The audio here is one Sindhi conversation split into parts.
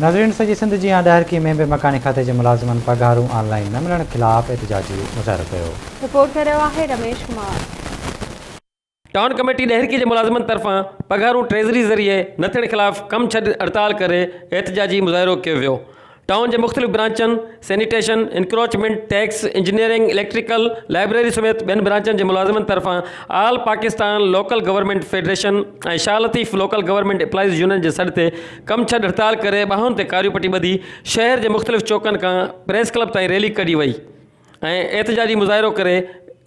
ناظرين سڄي سنڌ جيان ڏهرڪي ۾ به مڪاني کاتي جي ملازمن پگهارون آن لائين نه ملڻ خلاف احتجاجي مظاهرو ڪيو. رپورٽ ڪري رهيو آهي رميش ڪمار. ٽائون ڪميٽي ڏهرڪي جي ملازمن طرفان پگهارون ٽريزري ذريعي نه ٿيڻ خلاف ڪم ڇڏ هڙتال ڪري احتجاجي مظاهرو ڪيو ويو. ٽائون جي مختلف برانچن sanitation, encroachment, tax, engineering, electrical, library سميت ٻين برانچن جي ملازمن طرفان all Pakistan local government federation ۽ Shah Latif local government employees union جي سڏ تي ڪم ڇڏ هڙتال ڪري ٻانهن تي ڪاريون پٽي ٻڌي شهر جي مختلف چوڪن کان پريس ڪلب تائين ريلي ڪڍي وئي ۽ احتجاجي مظاهرو ڪري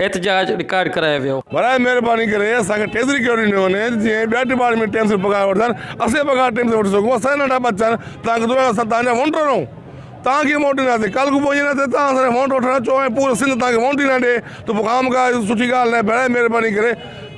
احتجاج رڪارڊ ڪرايو ويو. براء مهرباني ڪري اسان کي ٽيزري ڪيو ڏنو وڃي جيئن ٻيا ڊپارٽمينٽ ٽيم سر پگهار وٺندا آهن اسين پگهار ٽيم سر وٺي سگهون اسان جا ننڍا ٻچا آهن توهان کي دنيا اسان توهان جا وونٽر آهيون توهان کي وونٽ ڏناسين ڪالهه کان پوء ائين نه ٿئي توهان اسان کي وونٽ وٺڻ اچو ۽ پوري سنڌ توهان کي وونٽ ئي نه ڏي ته پوء خام خواهه سٺي ڳالهه ناهي براء مهرباني ڪري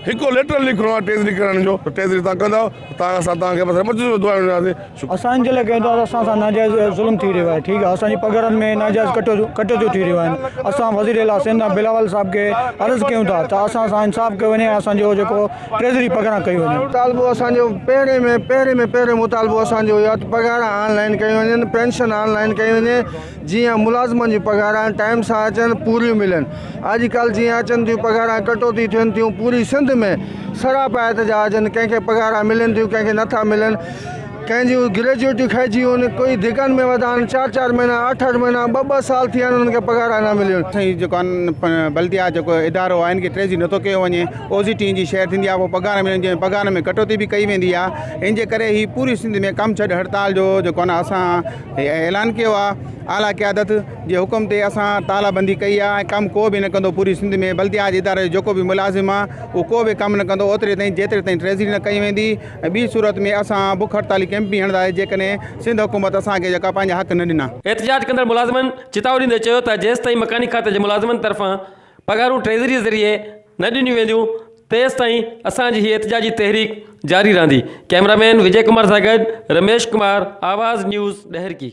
هڪ ليٽر لکڻو آهي ٽيزري ڪرڻ جو ته ٽيزري توهان ڪندؤ ته توهان اسان توهان کي بس مچ دعائون ڏناسين. اسان ان جي لاء ڪيون ٿا ته اسان سان ناجائز ظلم ٿي رهيو آهي ٺيڪ آهي اسان جي پگهارن ۾ ناجائز ڪٽوتيون ٿي رهيون آهن اسان وزير اعليٰ سنڌ ۽ بلاول صاحب کي عرض ڪيون ٿا ته اسان سان انصاف ڪيو وڃي ۽ اسان جو جيڪو ٽريزري پگهاران ڪئي وڃي. مطالبو اسان جو پهرين ۾ پهرين ۾ پهريون مطالبو اسان جو اهو آهي ته پگهاران آن لائين ڪيون وڃن پينشن آن لائين ڪئي وڃي جيئن ملازمن جون پگهاران ٽائيم سان اچن پوريون ملن اڄ ڪالهه جيئن اچن ٿيون پگهاران ڪٽوتي ٿين ٿيون پوري سنڌ ۾ سراپا احتجاج آهن ڪنهن کي پگهاران ملن ٿيون ڪنهن کي نٿا ملن ڪنهن جون گريجوئيٽيون کئجي ويون آهن ڪوئي ڌڪن ۾ وڌا آهن چار چار مهينا اٺ اٺ مهينا ٻه ٻه سال ٿي ويا آهن انهن کي پگهاران نه مليون آهن. سائين جيڪو آهن بلديا جيڪو ادارو آهي ان کي ٽريزي نٿو ڪيو وڃي او سي ٽي جي شيئر ٿيندي آهي پوء پگهار ملن جنهن پگهار ۾ ڪٽوتي به ڪئي ويندي آهي ان جي ڪري هي پوري سنڌ ۾ ڪم ڇڏ هڙتال جو جيڪو آهن اسان هي اعلان ڪيو آهي اعليٰ قيادت جي حڪم تي اسان تالا بندي ڪئي آهي ۽ ڪم ڪو به نه ڪندو پوري سنڌ ۾ بلديا جي اداري جو جيڪو به ملازم آهي اهو ڪو به ڪم نه ڪندو اوتري تائين جيتري تائين ٽريزري نه ڪئي ويندي ۽ ٻي صورت ۾ اسان بک هڙتالي ڪيمپ به هڻنداسين جيڪڏهن سنڌ حڪومت اسان کي جيڪا پنهنجا حق نه ڏنا. احتجاج ڪندڙ ملازمن چتاء ڏيندي چيو ته جيستائين مڪاني کاتي جي ملازمن طرفان پگهارون ٽريزري ذريعي نه ڏنيون وينديون تيستائين اسان جي هي احتجاجي تحريڪ جاري رهندي. ڪئميرا مين وجي ڪمار سان گڏ رميش ڪمار، آواز نيوز، ڏهرڪي.